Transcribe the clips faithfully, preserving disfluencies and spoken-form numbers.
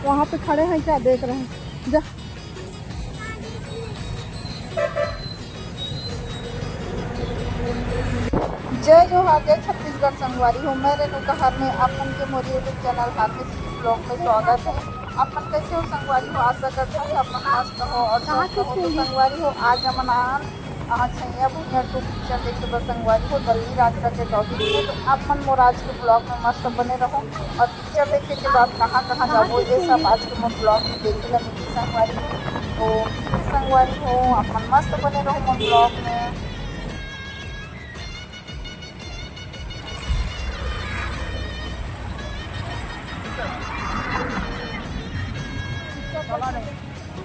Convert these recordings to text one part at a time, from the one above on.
वहाँ पे खड़े हैं, क्या देख रहे हैं? जा। जय जोहार, जय छत्तीसगढ़ संगवारी हो। मैं रेणुका हरने, आप मन के मोर YouTube चैनल हारने सिटी ब्लॉग में स्वागत है। आप मन कैसे हो संगवारी हो? आशा करता हूँ कि आप मन मस्त हो और स्वस्थ हो। तो संगवारी हो, आज हमन आन अहाँ छैया भुइया टू पिक्चर देखे बर संगवारी हो, दल्ली राजरा के टॉकीज में। तो आप मन मोर आज के ब्लॉग में मस्त बने रहो और पिक्चर देखे के बाद कहाँ कहाँ जाबो, ये सब आज के मोर ब्लॉग में देखे ला मिलही संगवारी हो। तो संगवारी हो, आप मन मस्त बने रहो मोर ब्लॉग में।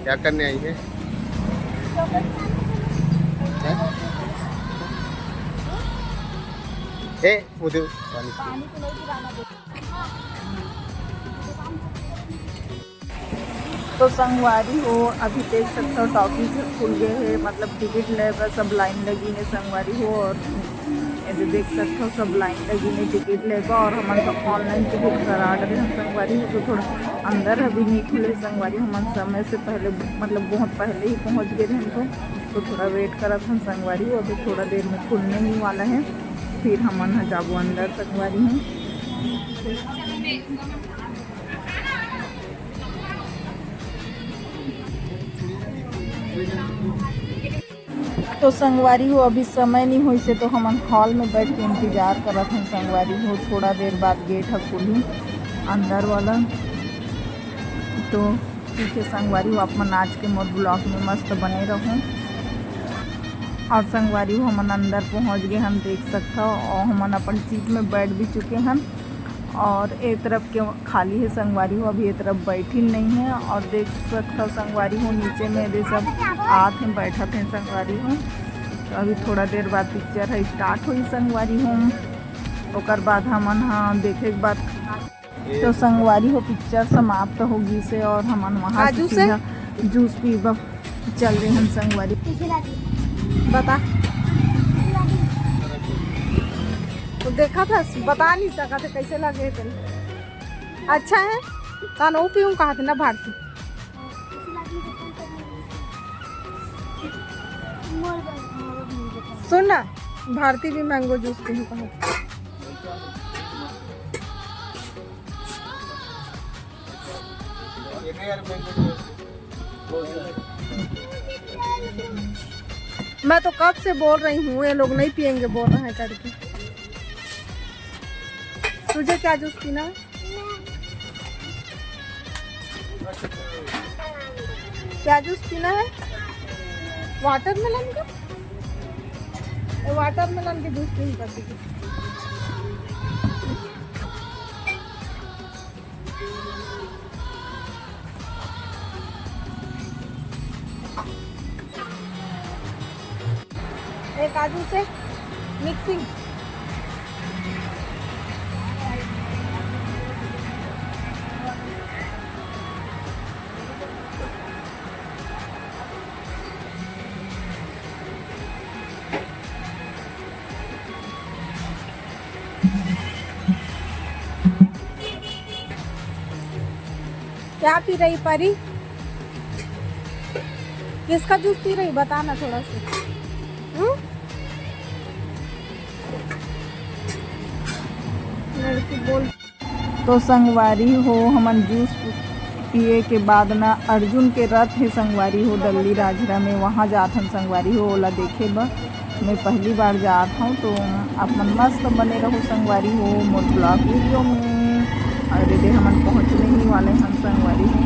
क्या करने आई है? हैं? ए, वो दे पानी। तो संगवारी हो, अभी देख सकथव टॉकीज ह खुल गए हे, मतलब टिकट ले बर सब लाइन लगी हे संगवारी हो। और ये दे देख सकथव सब लाइन लगी हे टिकट ले बर, और हमन तो ऑनलाइन टिकट करा डरे हन संगवारी हो। तो थोड़ा अंदर अभी नहीं खुले संगवारी, हमन समय से पहले, मतलब बहुत पहले ही पहुंच गए रहन, तो, तो थोड़ा वेट करत हन संगवारी हो। अभी थोड़ा देर में खुलने ही वाला है, फिर हमन ह जाबो अंदर संगवारी हो। तो संगवारी हो, अभी समय नहीं होइस हे, तो हमन हॉल में बैठ के इंतजार करत हन संगवारी हो। थोड़ा देर बाद गेट ह खुलही अंदर वाला। तो ठीक है संगवारी हो, आप मन आज के मोर ब्लॉग में मस्त बने रहो। और संगवारी हो, हमन अंदर पहुंच गए हन, देख सकथव, और हमन अपन सीट में बैठ भी चुके हन। और ए तरफ के खाली हे संगवारी हो, अभी ए तरफ बैठिन नहीं है। और देख सकथव संगवारी हो, नीचे में भी सब आत हैं, बैठत हैं संगवारी हो। तो अभी थोड़ा देर बाद पिक्चर ह स्टार्ट होही संगवारी हो, ओकर बाद हमन ह देखे के बाद। तो संगवारी हो, पिक्चर समाप्त हो गई से और हमन वहाँ से काजू से? सीधा जूस पीबा चल रहे हन संगवारी। कैसे लागी? बता। कैसे लागी? तो देखा था, बता नहीं सका था कैसे लगे थे। अच्छा है, तन वो पीऊँ कहा थे ना भारती। कैसे लागी? मोर बन-, मोर बन-, सुन ना, भारती भी मैंगो जूस पीऊँ कहा था। मैं तो कब से बोल रही हूँ, ये लोग नहीं पियेंगे बोल रहे हैं करके। तुझे क्या जूस पीना है? क्या जूस पीना है? वाटरमेलन का? ए, वाटरमेलन के जूस पी कर दीजिए। ए, काजू से मिक्सिंग। क्या पी रही परी? किसका जूस पी रही, बताना थोड़ा सा। हम्म? लड़की बोल। तो संगवारी हो, हमन जूस पिए के बाद ना, अर्जुन के रथ हे संगवारी हो, दल्ली राजरा में, वहाँ जात हन संगवारी हो, ओला देखे बर। मैं पहली बार जात हूँ, तो आप मन मस्त बने रहो संगवारी हो मोर ब्लॉग वीडियो में। और दे हमन पहुँचने ही वाले हन संगवारी हो।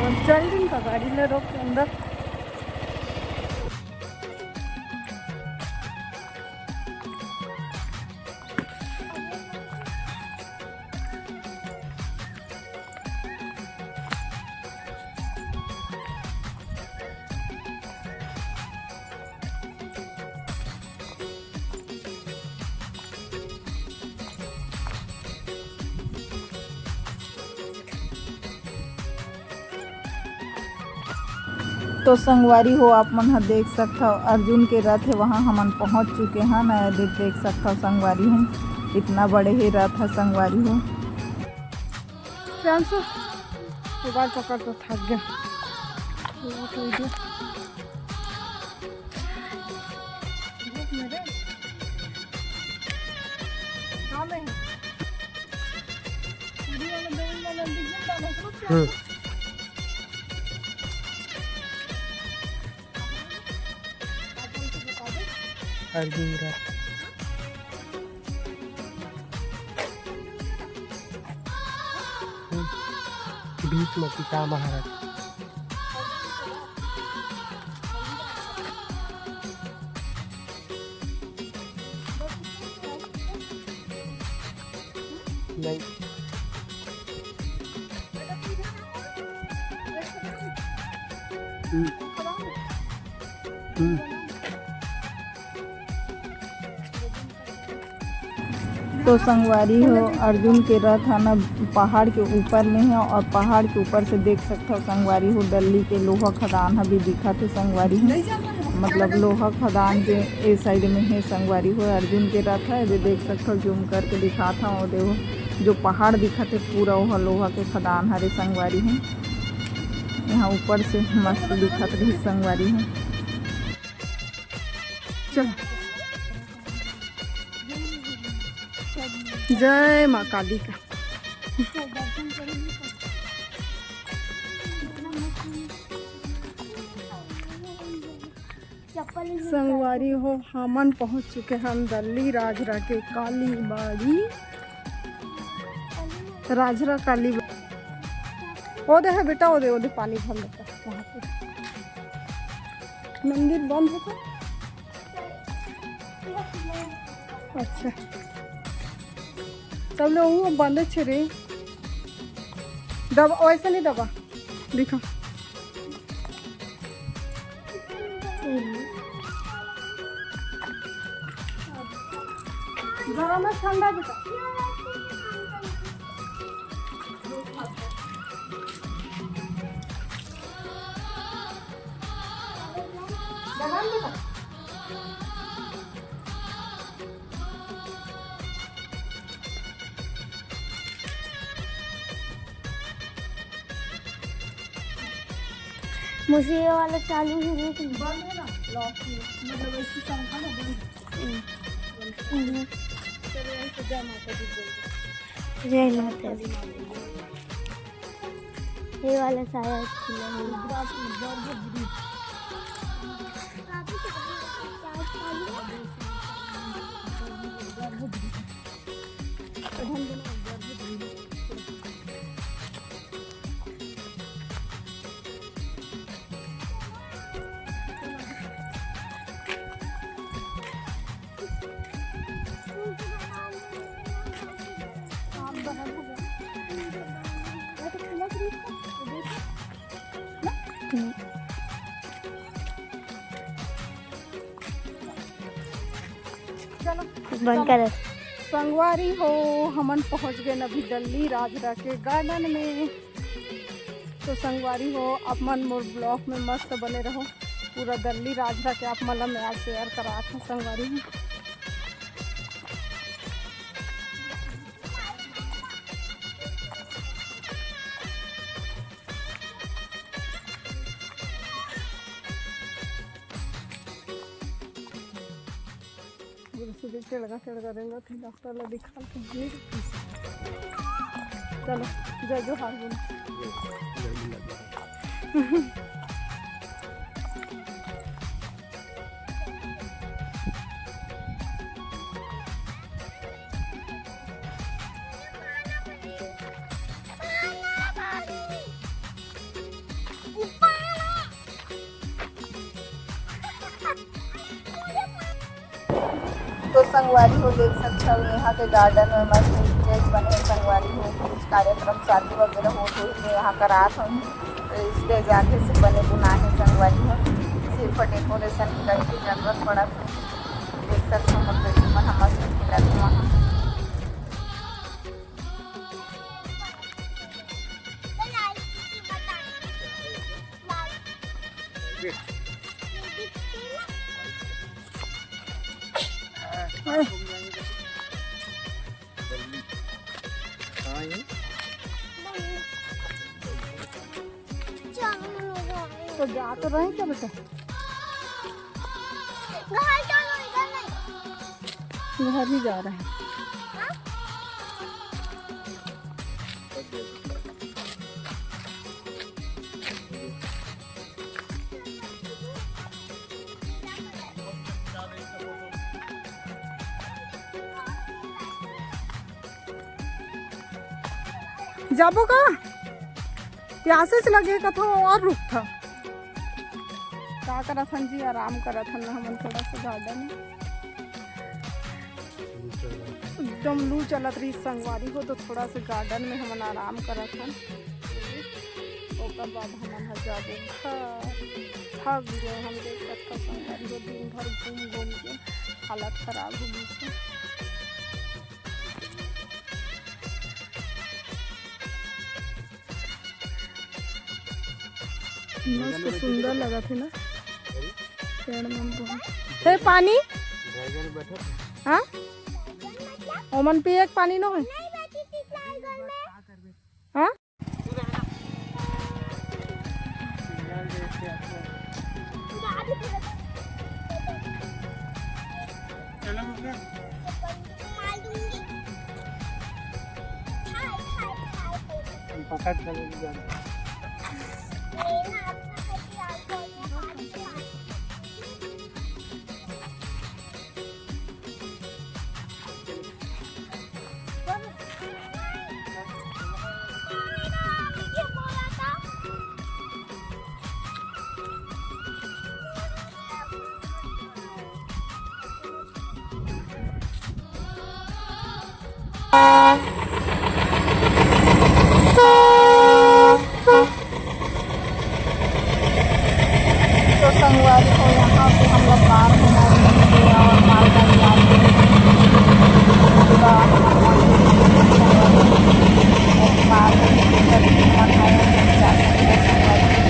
और चल दिन का गाड़ी ले रोक के अंदर। तो संगवारी हो, आप मन ह देख सकथव, अर्जुन के रथ हे, वहाँ हमन पहुँच चुके हन। ये दे-, देख सकथव संगवारी हो, इतना बड़े हे रथ ह संगवारी हो। प्रियांशु, मोबाइल पकड़ तो थक गया। हम्म। अर्जुन रथ। भीष्म पितामह रथ। नहीं। हम्म। हम्म। तो संगवारी हो, अर्जुन के रथ है ना, पहाड़ के ऊपर में है और पहाड़ के ऊपर से देख सकते हो संगवारी हो, दल्ली के लोहा खदान अभी दिखत है संगवारी हो, मतलब लोहा खदान के ए साइड में है संगवारी हो। अर्जुन के रथ है, ये देख सकते हो, जूम करके दिखात हूँ, वो देखो जो पहाड़ दिखत है पूरा, वो लोहा के खदान हरे संगवारी हो। यहाँ ऊपर से मस्त दिखत रही संगवारी हो। चलो, जय माँ काली का। संगवारी हो, हमन पहुँच चुके हन दल्ली राजरा के काली बाड़ी। राजरा काली बा-, ओ दे है बेटा, ओ दे, ओ दे पानी भर लेता वहाँ पे। मंदिर बंद है तो? अच्छा, तब ले वो बंद छे रे। दबा, वैसे नहीं दबा, दिखा। गरम है, ठंडा बेटा? गरम बेटा? मुझे ये वाला चालू ही नहीं करना। बंद है ना, लॉक में, मतलब ऐसी पंखा ना बंद है। हम्म। हम्म। चलो, ऐसे जय माता दी बोल दो। जय माता दी। ये वाला शायद खुला है। चलो, बंद चलो। कर। संगवारी हो, हमन पहुंच गए अभी दल्ली राजरा के गार्डन में। तो संगवारी हो, आप मन मोर ब्लॉग में मस्त बने रहो। पूरा दल्ली राजरा के आप मन ला मैं आज शेयर करात हूँ संगवारी हो। गुरु सुधीर टेड़गा टेड़गा रेंगत हे, डॉक्टर ला दिखा के गिर गिस। चलो, जय जोहार बोलो। तो संगवारी हो, देख सकत हव, यहाँ के गार्डन में मस्त स्टेज बने हे। संगवारी हो, कुछ कार्यक्रम शादी वगैरह होत होही, तो यहाँ करात होही। तो स्टेज आगे से बने बुनाए हे संगवारी हो, सिर्फ डेकोरेशन के जरूरत पड़त हे। देख सकत हव, मोर बेटी मन ह मस्त खेलत हे वहाँ। तो जा तो रहे क्या बेटा? घर चलो, इधर नहीं। घर ही जा रहे हैं। हाँ? जाबो का? प्यासेच लगे कथो और रुकथा। का करत हन जी, आराम करत हन ना हमन थोड़ा सा गार्डन में। एकदम लू चलत रही संगवारी हो, तो थोड़ा सा गार्डन में हमन आराम करत हन। ओकर बाद हमन ह जाबो घर। थक गए हम, देख सकथव संगवारी हो, दिन भर घूम घूम के हालत खराब हो गई। मस्त सुंदर लगत हे ना पेड़ मन बहुत। हे पानी? हाँ, ओमन पिए के पानी नो है। हाँ। तो संगवारी हो, यहाँ से हम लोग पार होना है और मालगाड़ी आ गई। पूरा पार होने के बाद हम लोग जा सकते हैं संगवारी हो।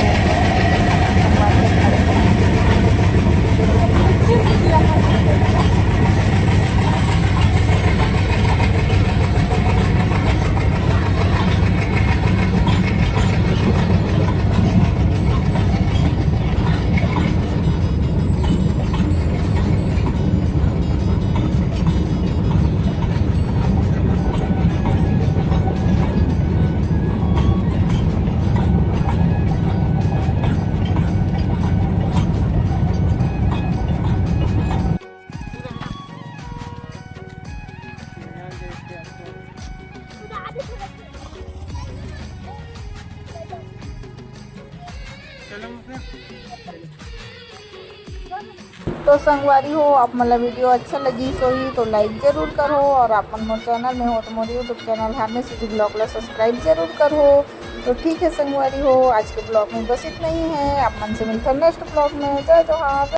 तो संगवारी हो, आप मन ला वीडियो अच्छा लगिस होही तो लाइक जरूर करहो, और आप मन मोर चैनल में हो तो मोर YouTube चैनल हरमेस सिटी ब्लॉग ला सब्सक्राइब जरूर करहो। तो ठीक है संगवारी हो, आज के ब्लॉग में बस इतना ही है। आप मन से मिलता नेक्स्ट ब्लॉग में। जय जोहार।